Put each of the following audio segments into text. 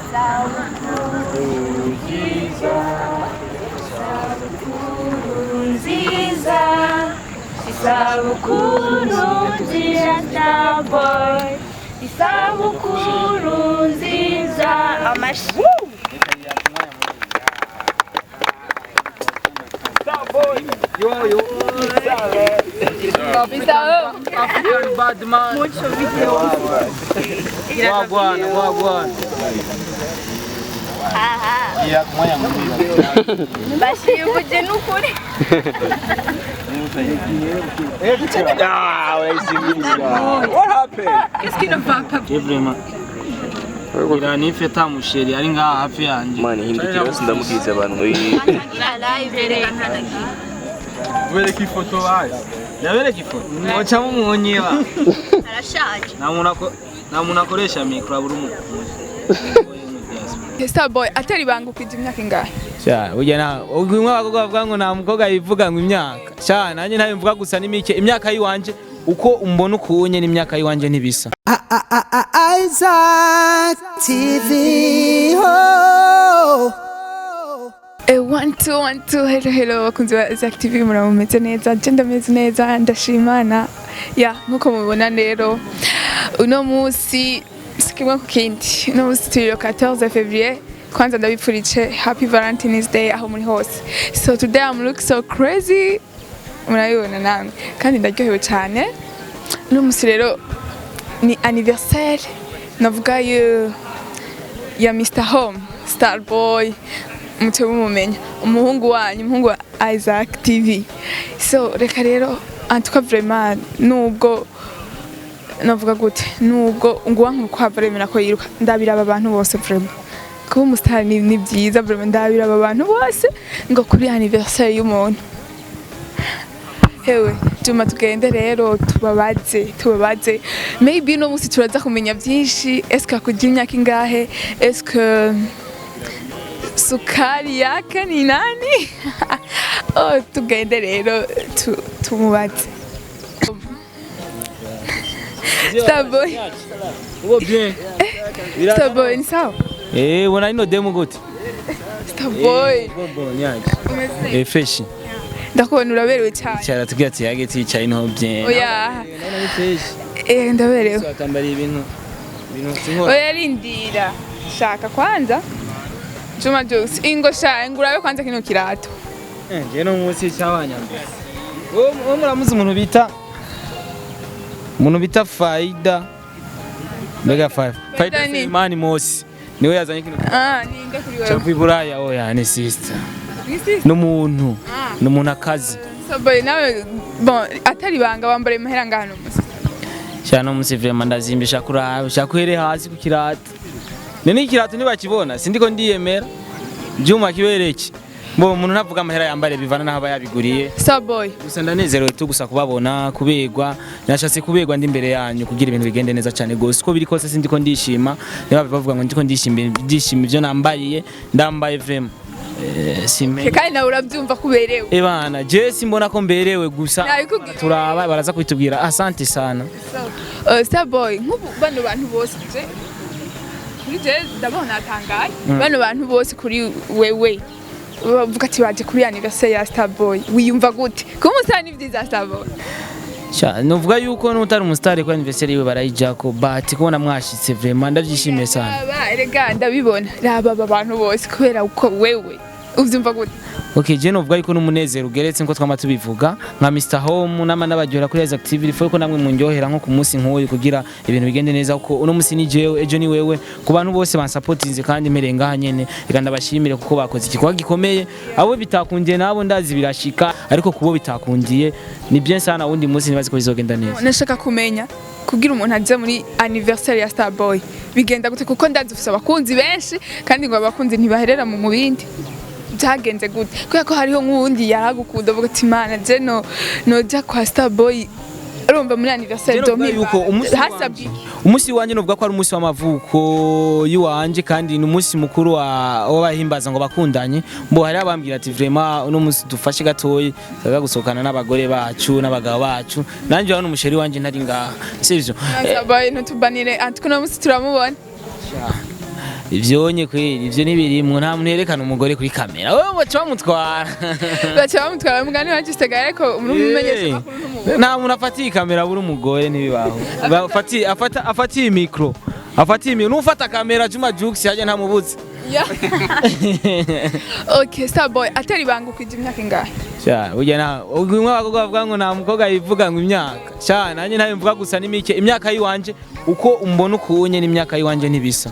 Isabukuru nziza, isabukuru nziza, isabukuru nziza, Starboy, isabukuru nziza. Amashi. Yo yo. African bad man. Mucho video. Wagwan, wagwan. Aha. Bashivuje n'ukuri. Ah, ouais, c'est What happened? Qu'est-ce qui ne va pas? Vraiment. Ira nife ta musheri ari ngaha hafi yanje. Mani hindukira hose ndamubwiza abantu. Ngira live reka ntanagiye. Bereka ifoto bayi. Yabereka ifoto. Mwoca mumwonyiba. Arashaje. Nta muntu akoresha mikro abura umuntu. Starboy atari ibanga ukwiza imyaka ingahe? Sha, burya na umwe abakobwa bavuga ngo nta mukobwa yivuga ngo imyaka. Sha, nanjye ntayo mvuga gusa ni mike. Imyaka yiwanje uko umbona ukunye n'imyaka yiwanje ntibisa. Isaac TV. Oh. One two one two, hello hello bakunzi ba Isaac TV, muraba mumeze neza? Je ndameze neza, ndashimana. Ya, nkuko mubibona rero, uno munsi si kimwe ku kindi, uno munsi turi le 14 février. Kwanza ndabipfurije happy Valentine's Day aho muri hose. So today I'm look so crazy, murabibona namwe, kandi ndaryohewe cyane. Uno munsi rero ni anniversaire navuga ya Mr Home Starboy, muce mumumenya, umuhungu wanyu, umuhungu wa Isaac TV. So reka rero, en tout cas vraiment, nubwo navuga gute, nubwo nguwa nk'urukwavu remera ko yiruka, ndabiraba abantu bose. Vraiment kuba umustar ni byiza. Vraiment ndabiraba abantu bose ngo kuri anniversaire y'umuntu. Hewe tuma tugende rero tubabaze, tubabaze. Maybe uno munsi turaza kumenya byinshi. Eske akugira imyaka ingahe? Eske sukari yake ni nani? Oh, tugende rero tumubaze. Starboy. Ubo bien. Starboy, ni sawa? Eh, ubona ino demo gute? Starboy. Bo nyaje. Umeze neza? Eh, fresh. Ndakubona uraberewe cyane. Cyara tubwira ati yage ticaye niho bien. Oya. Ndabona ni fresh. Eh, ndaberewe. Watambariye ibintu sinkora. Oya, rindira, shaka kwanza Juma Jux, ingo sha ngurabe kwanza kino kirato. Eh, je no munsi cyabanyambere. Wowe muramuzi umuntu bita Faida. Mbega Faida. Faida ni? Selemani Mosi. Niwe yazanye kino. Ah, ninde kuri wewe? Chapu Iburaya, oya ni sister. Ni sister? N'umuntu. Ah. N'umuntu akazi. So boy, nawe bon, atari banga, wambara imahera ngano musi? Cyane umunsi vraiment ndazimbisha kuraba, shakuhere hasi ku kirato. None ikirato ntibakibona, sindiko ndiyemera. Byuma kibereki. Bo umuntu ntavuga amahera yambare, bivana n'aho aba yabiguriye. So boy. Gusa ndanezerewe tu gusa kubabona, kubegwa. Nashatse kubegwa ndi imbere yanyu kugira ibintu bigende neza cyane gose. Uko biri kose sindiko ndishima. Niba bavuga ngo ndiko ndishima, ndishima ivyo nambariye, ndambaye vraiment. Eh, simenye. Kandi nawe urabyumva kuberewe? Ebana, je simbona ko mberewe gusa. Nabikubwiye. Turaba baraza kubitubwira. Asante sana. Starboy, nk'ubu bano bantu bose, je kuri je ndabona atangaye, bano bantu bose kuri wewe bavuga ati baje kuri anniversaire ya Starboy, wiyumva gute? Kuba umustar ni vyiza, Starboy. Sha, nuvuga yuko n'utari umustar ko anniversaire yiwe barayijako, but kubona mwashitse vraiment ndabyishimiye sana. Raba, erega ndabibona, raba aba bantu bose kubera uko wewe uvyumva gute? Okay, je novuga yuko n'umunezero ugeretse nko twama tubivuga nka Mr Home nama n'abaryohera kuri Isaac TV fo ko namwe munryohera nko ku munsi nk'uyu kugira ibintu bigende neza, kuko uno munsi ni jewe, ejo ni wewe. Ku bantu bose bansapotinze kandi mpereye ngaha nyene, reka ndabashimire kuko bakoze igikorwa gikomeye. Abo bitakundiye nabo ndazi birashika, ariko kubo bitakundiye ni bien sana, wundi munsi nibazi ko bizogenda neza. Nashaka kumenya, kugira umuntu aje muri anniversaire ya Starboy bigenda gute? Kuko ndazi ufise abakunzi benshi, kandi ngo abakunzi ntibaherera mu bindi. Byagenze gute? Kubera ko hariho nk'uwundi yaragukunda avuga ati: "Mana, je no noja kwa Starboy," urumva, muri anniversaire. Je novuga yuko umunsi Hasabwe iki? Umunsi wanje novuga ko ari umunsi w'amavuko y'uwanje, kandi ni umunsi mukuru wa w'abahimbaza ngo bakundanye. Mbo hari abambwira ati: "Vraiment uno munsi dufashe gatoyi tuza gusohokana n'abagore bacu n'abagabo bacu." Nanje urabona umusheri wanje ntari ngaha, sivyo? Starboy, ntutubanire, antuko uno munsi turamubona. Ivyonye kweli, ivyo ntibirimwo. Nta muntu yerekana umugore kuri kamera, wewe baca bamutwara. Baca bamutwara mugani wa Juste Gael, ariko umumenyesha makuru n'umugore. Nta muntu afatiye kamera buri umugore, ntibibaho. Bafatiye, afata, afatiye micro, afatiye micro, nufata kamera Juma Jux hajya ntamubuze. Yeah. Okay, Starboy, atari ibanga, ukwije imyaka ingahe? Sha, burya na umwe abakobwa bavuga ngo nta mukobwa yivuga ngo imyaka. Sha, nanjye ntayo mvuga, gusa ni mike imyaka yiwanje. Uko umbona ukunye n'imyaka yiwanje ntibisa.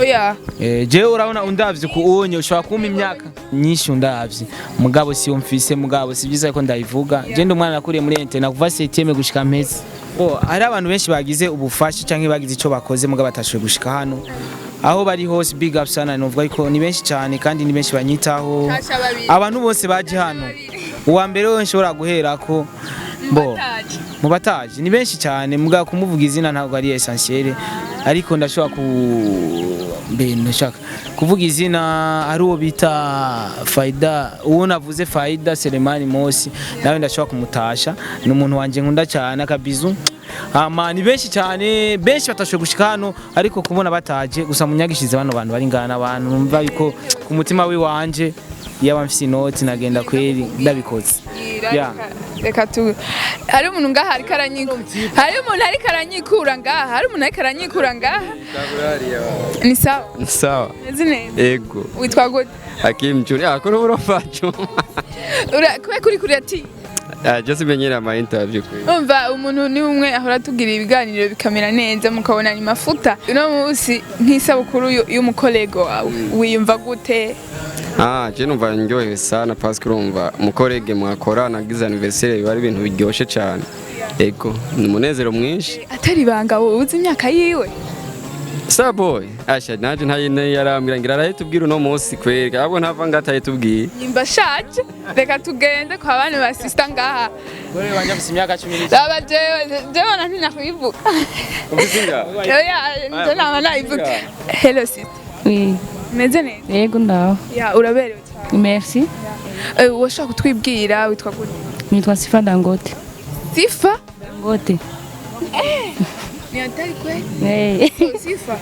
Oya. Eh, jewe urabona undavye ku unye ushobora kumpa imyaka nyinshi undavye, mugabo siyo mfise, mugabo si byiza ko ndayivuga. Je ndi umwana nakuriye muri internat kuva 7e gushika mpeze. Bo hari abantu benshi bagize ubufasha canke bagize ico bakoze mugabo batashoboye gushika hano. Aho bari hose, big up sana. Novuga ko ni benshi cyane kandi ni benshi banyitaho. Kasha babiri. Abantu bose baje hano, uwa mbere we nshobora guherako bo mu bataje ni benshi cyane, mugabo kumuvuga izina ntabwo ari essentiel, ariko ndashobora ku mbe ndashaka kuvuga izina ari uwo bita Faida, uwo navuze Faida Selemani Mosi, nawe ndashobora kumutasha, ni umuntu wanje nkunda cyane, akabizu. Hama ni benshi cyane, benshi batashoboye gushika hano, ariko kubona bataje gusa munyagishize bano bantu bari ngana, abantu numva yuko ku mutima wiwanje yaba mfise inoti nagenda kweri ndabikoze. Yeah. Reka tu hari umuntu ngaha ariko aranyikura, hari umuntu ariko aranyikura ngaha, hari umuntu ariko aranyikura ngaha. Ni sawa? Sawa. Meze neza? Ego. Witwa gute? Hakim Junior. Ah, kuri urofa Juma. Kubera kuri kuri ati Ah, just menyera ama interview kwe. Umva, umuntu ni umwe ahora atugira ibiganiro bikamera neza, mukabona ni mafuta. Uno munsi nk'isabukuru y'umukolego wawe, wiyumva gute? Ah, je numva ndyohewe sana parce que urumva umu collègue mwakorana agize anniversaire biba ari ibintu biryoshe cyane. Ego, ni umunezero mwinshi. Atari ibanga, wowe uzi imyaka yiwe? Starboy, asha naje ntaye yarambwira ngira arahitubwira uno munsi kweri. Ahubwo ntava ngatahitubwiye. Nyimba shaje, reka tugende kwa bana ba sister ngaha. Gore wanje afise imyaka 19. Raba jewe nantinya kuyivuga. Oya, nje nama nayivuga. Hello sister. Oui, meze neza? Yego, ndaho. Ya, uraberewe cyane. Merci. Washaka kutwibwira witwa gute? Nitwa Sifa Dangote. Sifa? Dangote. Ni atari kweli? Eh. Sifa.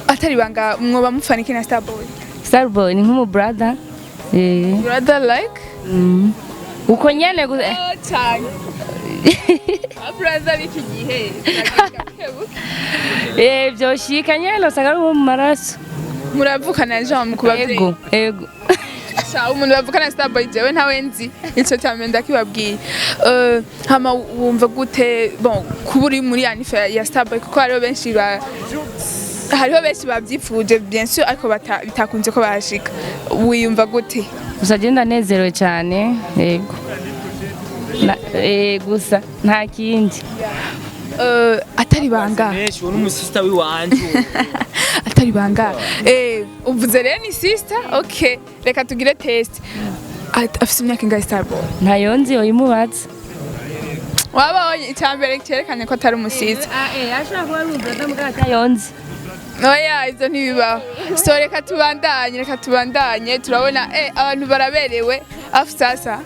Atari banga, mwoba mufaniki na Starboy? Starboy ni nk'umu brother. Eh. Brother like? Mm. Uko nyene gusa. Oh, cyane. Brother b'iki gihe. Vyoshika nyene usanga ari uwo mu maraso. Muravukana Jean mu kubavyeyi? Ego, ego. Sha, umuntu bavukana na Starboy jewe ntawe nzi. Ico cyane ndakibabwiye. Hama wumva gute bon kuba uri muri anniv ya Starboy, kuko hariho benshi babyifuje bien sûr, ariko bitakunze ko bahashika? Wiyumva gute? Gusa je ndanezerewe cyane. Ego. Gusa nta kindi. Atari banga. Benshi, uwo n'umusista wiwanje. Atari banga, uvuze rero ni sister. Okay, reka tugire test. Afise imyaka ingahe Starboy? Ntayo nzi, oyimubaza. Wabonye icya mbere cyerekanye ko atari umusista. Ashobora kuba ari umu brother mugabo atayo nzi. Oya, ibyo ntibibaho. So reka tubandanye, reka tubandanye. Turabona abantu baraberewe. Afu sasa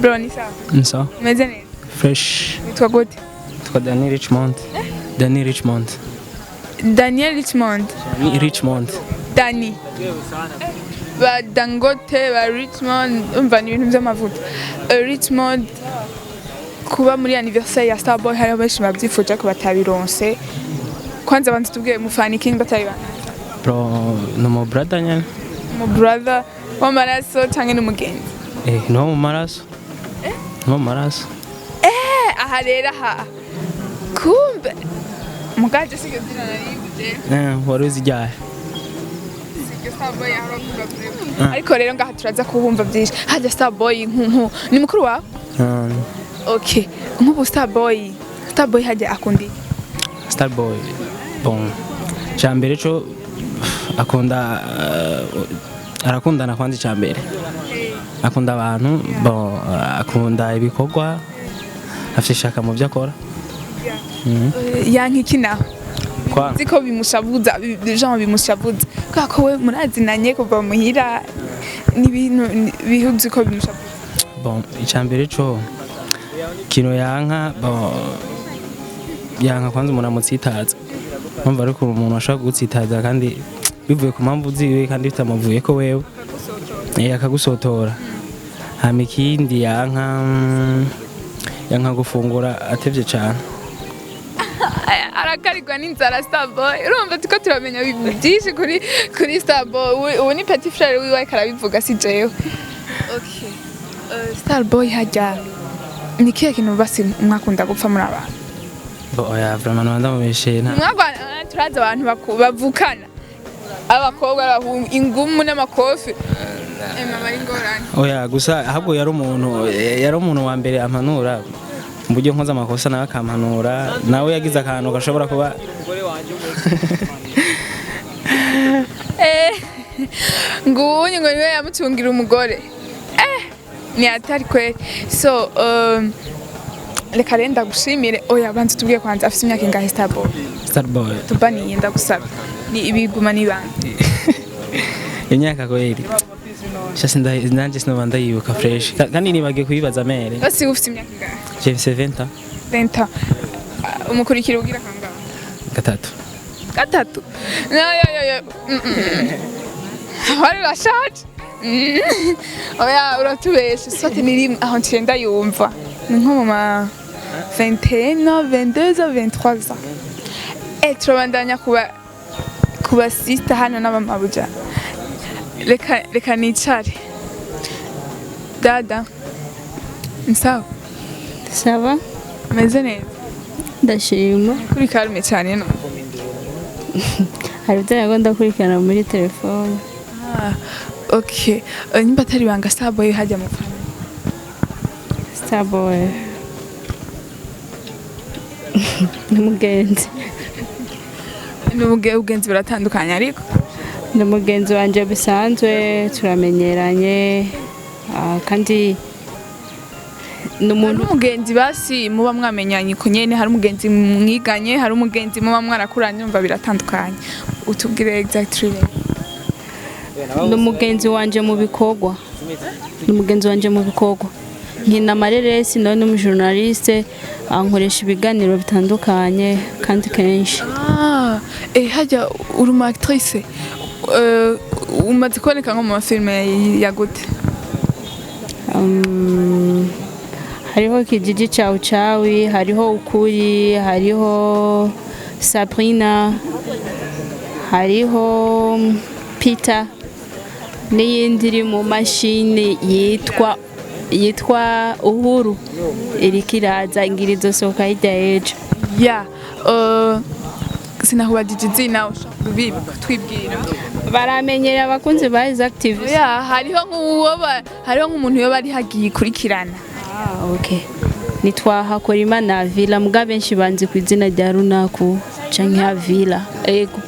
bro, ni sawa? Sawa. Umeze neza? Fresh. Witwa gute? Twa Danny Richmond. Danny Richmond. Daniel Richmond? Ni Richmond. Dani ba Dangote ba Richmond, umva ni ibintu by'amavuta. Richmond, kuba muri anniversaire ya Starboy, hariho benshi babyifuje ariko batabironse. Kwanza banza tubwiye mufana ikindi batari bana. Bro, ni umu brother nyene. Mu brother w'amaraso cyangwa n'umugenzi? Ni wo mu maraso. Ni wo mu maraso. Aha rero, aha kumbe mugaje siryo zina narivuje. Wari uzi ryari? Siryo Starboy yahora avuga kure, ariko rero ngaha turaza kuhumva byinshi. Hajya Starboy nkunku ni mukuru wawe? Okay, nk'ubu Starboy hajya akunda iki? Starboy. Bon. Cambere co akunda arakundana kwanza icambere. Akunda abantu, bon, akunda ibikorwa, afite ishaka mu byo akora. Yanka iki naho? Kwa Nzi ko bimushabuza, genre bimushabuza kubera ko we murazinanye kuva muhira n'ibintu bihuzi ko bimushabuza. Bon, icambere co kino yanka, bon, yanka kwanza umuntu amutsitaza. Mpamvu ariko umuntu ashobora kugutsitaza kandi bivuye ku mpamvu ziwe kandi bitamuvuye ko wewe, akagusotora. Hama ikindi, yanka gufungura atevye cane. Arakarirwa n'inzara Starboy. Urumva tuko turamenya byinshi kuri Starboy. Ubu ni petit frère wiwe ariko arabivuga, si jewe. Okay. Starboy, hajya ni kihe kintu basi mwakunda gupfa muri abantu? Bo, oya, vraiment noba ndamubeshe nta. Mwagwana, turazi abantu bavukana, abakobwa, abahungu, ingumu n'amakofi. Mama, ari ingorane. Oya, gusa ahubwo yari umuntu wa mbere ampanura mu buryo nkoze amakosa, nawe akampanura, nawe yagize akantu gashobora kuba. Nguwunye ngo niwe yamucungira umugore. Ni atari kweli. So reka rero ndagushimire. Oya, banza tubwiye kwanza, afite imyaka ingahe Starboy? Starboy? Tubaniye, ndagusaba ni ibiguma n'ibanga. Imyaka kweli sha nanje sinoba ndayibuka fresh. Kandi nibagiye kuyibaza mère. Basi ufite imyaka ingahe? James Venta. Renta umukurikira ugira kangahe? Gatatu. Gatatu? No, yo yo yo. Wari urashaje. Oya, uratubeshe. Sote ni rimwe aho nciye ndayumva ni nko mu ma 21, 22, 23 ans. Turabandanya kuba sister hano n'abamabuja. Reka nicare. Dada, nsawa? Ça va? Meze neza? Ndashima. Kuri calme cyane no. Hari ibyo nagomba ndakurikirana muri telefone. Ah, okay. Nimba atari ibanga, Starboy hajya mu family? Starboy ni umugenzi. N'ubugenzi buratandukanye ariko. Ni umugenzi wanjye bisanzwe, turamenyeranye, kandi ni Hari umuntu. umugenzi basi muba mwamenyanye uko nyene, hari umugenzi mwiganye, hari umugenzi muba mwarakuranye, umva biratandukanye. Utubwire exactly. Ni umugenzi wanje mu bikorwa, ni umugenzi wanje mu bikorwa. Nkina amareresi, nawe ni umujournaliste, ankoresha ibiganiro bitandukanye kandi kenshi. Ah, hajya uri umu actrice. Umaze kuboneka nko mu mafilme ya gute? Hariho Kijiji cha Uchawi, hariho Ukuri, hariho Sabrina, hariho Peter n'iyindi iri mu mashini yitwa Uhuru, iriko iraza, ngira izosohoka hirya y'ejo. Ya, sinakubajije izina, ushobora kutwibwira? Baramenyera abakunzi ba Isaac TV. Ya, hariho nk'umuntu yoba ari hagiye ikurikirana. Ah, okay. Nitwa Hakorimana Villa, muga benshi banzi ku izina rya Runaku canke Havila. Ego.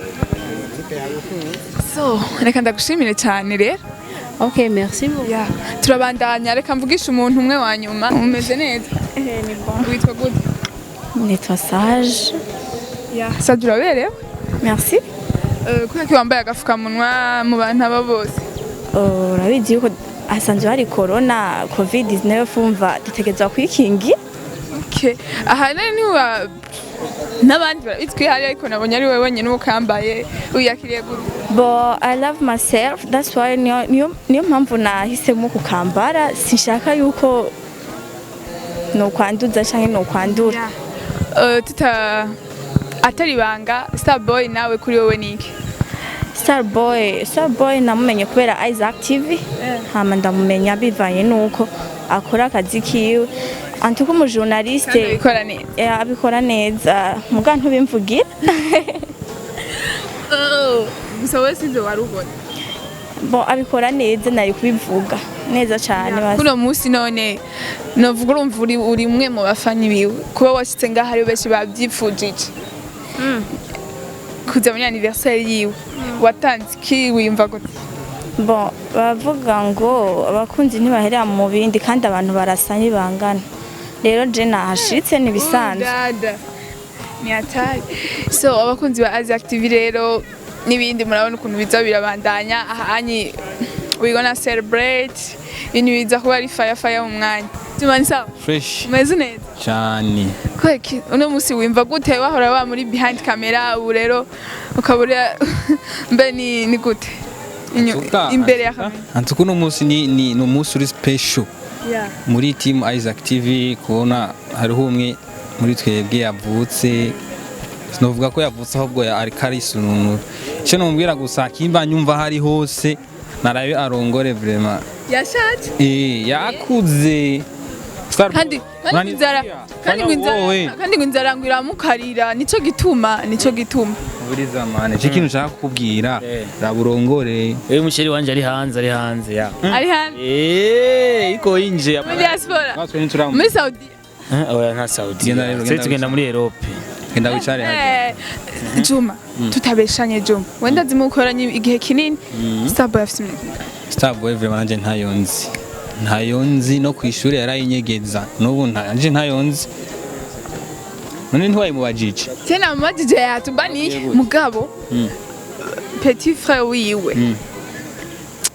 So, reka ndagushimire cyane rero. Okay, merci beaucoup. Ya, turabandanya, reka mvugishe umuntu umwe wa nyuma. Umeze neza? Ni bon. Witwa gute? Nitwa Sage. Ya, Sage, uraberewe. Merci. Kubera ko wambaye agafukamunwa mu bantu aba bose? Urabizi yuko hasanzwe hari corona, covid 19, umva dutegerezwa kwikingira. Okay. Aha rero niba n'abandi barabizi ko ihari, ariko nabonye ari wowe wenyine uba ukambaye. Wiyakiriye gute? Bo, I love myself, that's why niyo mpamvu nahisemo kukambara. Sinshaka yuko nokwanduza canke nokwandura. Tuta atari ibanga, Starboy nawe kuri wowe niki? Starboy namumenye kubera Isaac TV, hama ndamumenya bivanye nuko akora akazi kiwe antuko Kandi umujournaliste. abikora neza. Abikora neza, muga ntubimvugira. Gusa wowe sinzi wari ubona. Bo, abikora neza, nari kubivuga neza cyane basi. Kuno munsi none novuga urumva uri umwe mu bafani biwe, kuba washyitse ngaho ari benshi babyifujije kuza muri anniversaire yiwe, watanze iki? Wiyumva gute? Bon, bavuga ngo abakunzi ntibaherera mu bindi, kandi abantu barasa ntibangana. Rero je nahashitse ntibisanzwe. Dada, ni hatari. So abakunzi ba Isaac TV rero n'ibindi, murabona ukuntu biza birabandanya ahanyi. We gonna celebrate, ibintu biza kuba ari fire fire mu mwanya. Juma ni sawa? Fresh. Umeze neza? Cyane. Kweki uno musi wimva gute wahora wa muri behind camera, ubu rero ukabura mbe ni gute? Imbere ya kamera. Antuka uno munsi ni umunsi uri special. Yeah. Muri team Isaac TV kubona hariho umwe muri twebwe yavutse, sinovuga ko yavutse ahubwo ariko arisununura. Icyo nomubwira gusa kimba nyumva hari hose narabe arongore vraiment. Yashatse? Yakuze. Kandi kandi inzara, kandi ngo inzara ngo iramukarira, nico gituma nico gituma. Uburiza mane, icyo kintu nshaka kukubwira, raburongore. Uyu musheri wanje ari hanze, ari hanze ya. Ari hanze? Iko inje. Muri diaspora. Muri Saudi. Oya nta Saudi. Twe tugenda muri Europe. Genda wicare hajya. Juma, tutabeshanye Juma. Wenda zimukoranye igihe kinini. Starboy afite imyaka. Starboy vraiment nanje ntayonzi. Ntayonzi no kwishuri yarayinyegeza. N'ubu nanje ntayonzi. None ntiwayimubajije. Tena mubajije yatubaniye mugabo. Petit frère wiwe.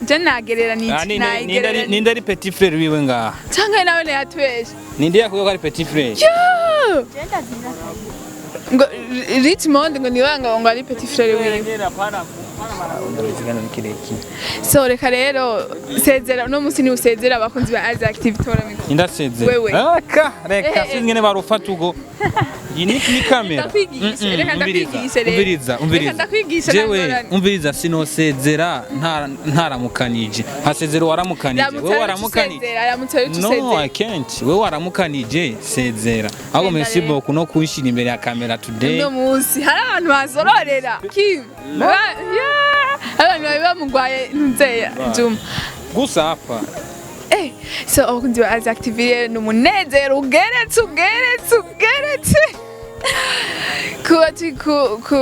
Je nagereranije. Ninde ari petit frère wiwe ngaha? Canke nawe yatubeshe. Ninde yakuye ko ari petit frère? Ngo Richmond ngo niwanga ngo ari petit frère wiwe. So reka rero sezera uno musi ni usezera abakunzi ba Isaac TV tora mikoro. Indasezera. Wewe. Aka reka sinzi ngene barufata ugo. Iyi ni kamera. Reka ndakwigishe rero. Umviriza, umviriza. Reka ndakwigisha. Jewe umviriza sinosezera ntaramukanije. Hasezera waramukanije. Wewe waramukanije. No, I can't. Wewe waramukanije sezera. Ahubwo merci beaucoup no kunshira imbere ya kamera today. Uno musi hari abantu basororera. Kim. Abantu bari bamugwaye nzeya Juma. Gusa hapa. So abakunzi ba Isaac TV ni umunezero ugeretse ugeretse ugeretse. Kuba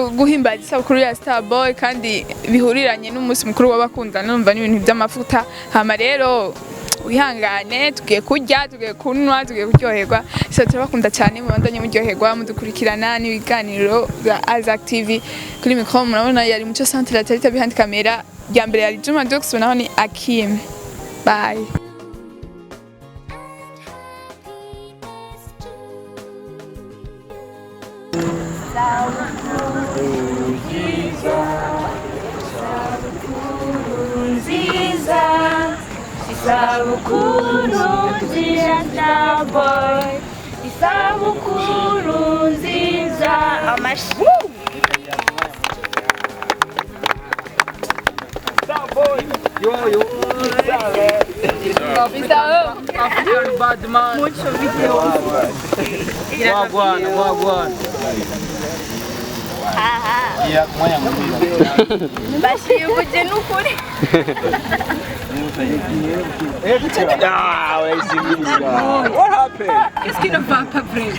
guhimbaza isabukuru ya Starboy kandi bihuriranye n'umunsi mukuru w'abakundana, numva n'ibintu by'amavuta. Hama rero wihangane, tugiye kurya, tugiye kunywa, tugiye kuryoherwa. So turabakunda cyane, mubandanye muryoherwa, mudukurikirana n'ibiganiro bya Isaac TV. Kuri micro murabona yari Muco Centre la Tarita, behind camera ya mbere yari Juma Dux, naho ni Akim. Bye. Isabukuru nziza Starboy, isabukuru nziza amashi. Starboy, yo yo. African bad man. Mucho video. Wagwana, wagwana. Ya mwanya mwiza. Bashivuje n'ukuri. What happened? Qu'est-ce qui ne va pas vrai?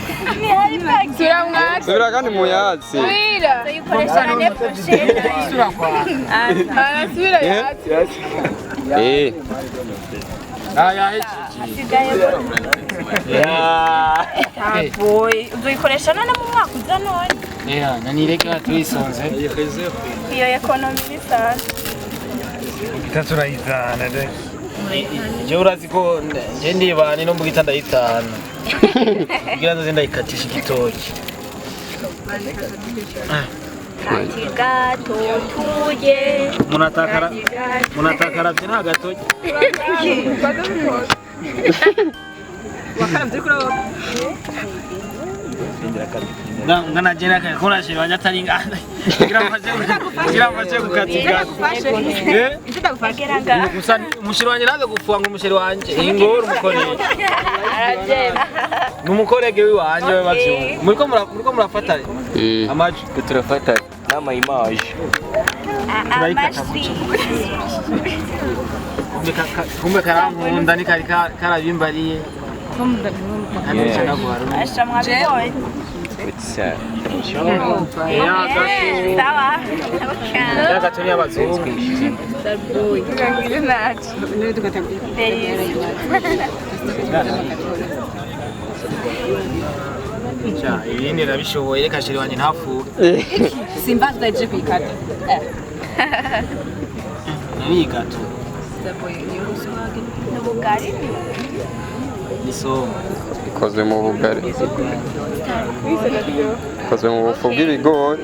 Subira kandi muyatsi. Subira. Tuyikoresha l'année prochaine. Arasubira yatsi. Boy, uzoyikoresha none mu mwaka uza none. Yeah, nanireka tuyisonze. Iyo economy ni sawa. Turayizana de. Je urazi ko nje ndibane no mu gita ndayitahana. Kugira nze ndayikatisha igitoki. Katika totuye. Munatakara. Munatakara bye nta gatoki. Wakaravye kuri abo. Ngana jera ka kora shira wanja atari ngana. Kugira mfashe gukatika. Gusa umushiri wanje naze gupfuwa ngo umushiri wanje ingoro umukorege. Numukorege wiwanje we bavyumva. Muriko murafatana. Amajwi turafatana n'ama image. Amajwi. Kumbe karankunda ni kari karabimbariye. Asha mwabibonye. Sawa. Gato ni abazungu. Ibi nirabishoboye reka sheri wanje ntapfuye. Simba tutaje kuikata. Ni gato. N'ubugari. Ni sombe. Ikozwe mu bugari, ikozwe mu bufu bw'ibigori.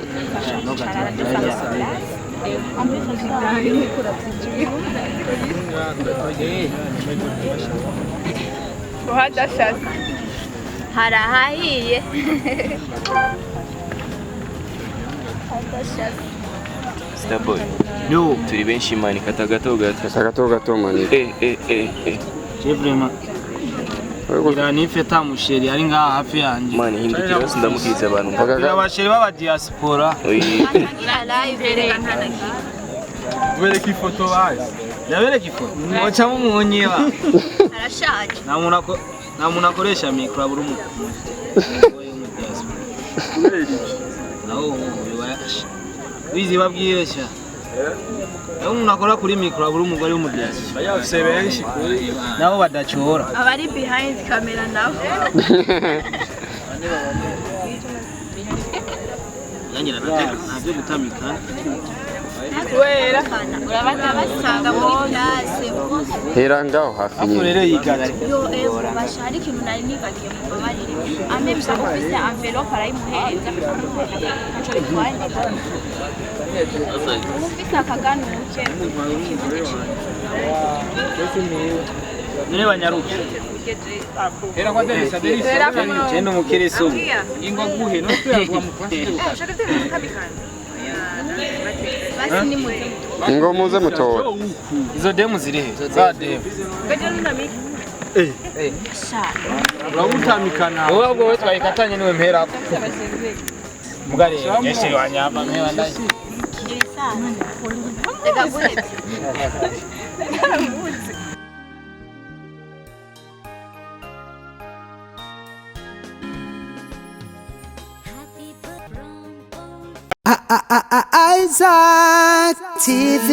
Uhadashase. Harahahiye. Starboy. No. Turi benshi mani, kata gato gato. Kata gato gato mani. Eh eh eh eh. Je vraiment. Ngira nife ta musheri ari ngaha hafi yanje. Mani, hindukira hose ndamukiriza abantu. Ngira abasheri b'aba diaspora. Bereka ifoto bazi. Ndabereka ifoto. Mwocamo umunyiba. Arashaje. Nta muntu ako nta muntu akoresha mikro abura umu. Nawo wizi babwire sha. Naho umuntu akora kuri mikro abura umugore w'umudiaspora. Bayafise benshi kuri. Nabo badacora. Abari behind camera nabo. Yangira ntabyo gutamika. Kubera urabona basanga muri classe. Hera ngaho hafi Afu nyine. rero yigaje. Yo ego basha hari ikintu nari nibagiye mubabarire. Amemsa ufise envelope arayimuhereza. Ntaco bitwaye. Ufise akaganuke. None banyaruke. Hera kwa Denisa, Denisa. Hera kwa Denisa. Jenda umukirisu. Ingo guhe no tuyagwa mu kwashe. Basi ni muze. Ngo muze mutore. Izo demu ziri he? Za demu. Urabutamikana. Wowe ahubwo wowe twayikatanye niwe mperako. Mugare yeshe wanyamba mpewa ndaye. Reka guhebye. Isaac TV.